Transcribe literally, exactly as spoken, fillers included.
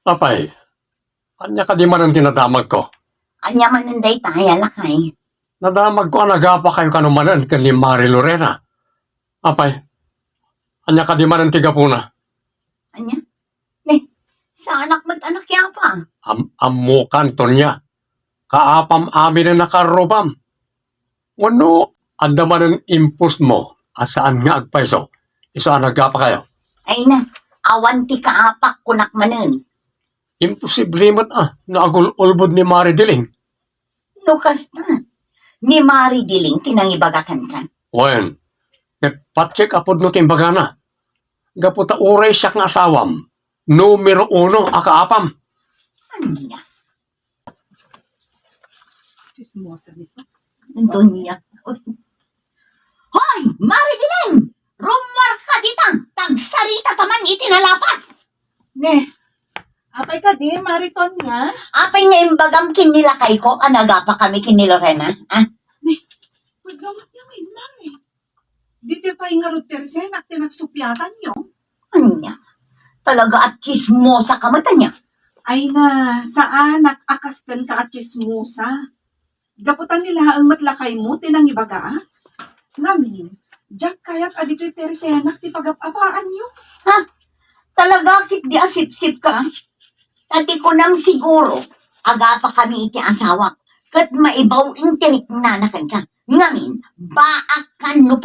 Apay, ania kadi manen ti nadamagko? Ania manen dayta, a lakay? Nadamagko a nagapakayo kano manen ken ni Mari Lorena. Apay, ania kadi manen ti gapuna? Ania? Ne, saanak met a nakiapa. Am-, ammokan, Tonia. Kaapam aminen a karrubam. Wenno, adda manen impusmo a saan nga agpayso, isu a nagapakayo? Ay na, awan ti kaapak kunak manen. Imposible met a no agul-ulbod ni Mari Diling. No kasta, ni Mari Diling ti nangibaga kenka. Wen, ket patiek a pudno ti imbagana. Gapu ta uray siak nga asawam, numero uno a kaapam. Ania? Chismosa ni. Antonia. Hoy, Mari Diling! Rummuarka dita! Tagsarita ta man iti nalapat! Ne, apay kadi, Mari Tonia? Apay nga imbagam ken ni lakayko a nagapakami ken ni Lorena, a? Ne, pagawat niya ngayon, Mari. Ditoy pay ngarud ti resenak ti nagsuppiatanyo. Ania? Talaga a chismosa ka met, ania? Ay na, saanak a kas kenka a chismosa. Gapu ta ni laeng met lakaymo ti nangibaga, a? Ngamin, diak kayat a ditoy ti resenak ti pagap-apaanyo. Ha? Talaga ket di asipsip ka? Ta ti kunam siguro, agapakami iti asawak, ket maibaw ti riknana kenka. Ngamin, baak kan no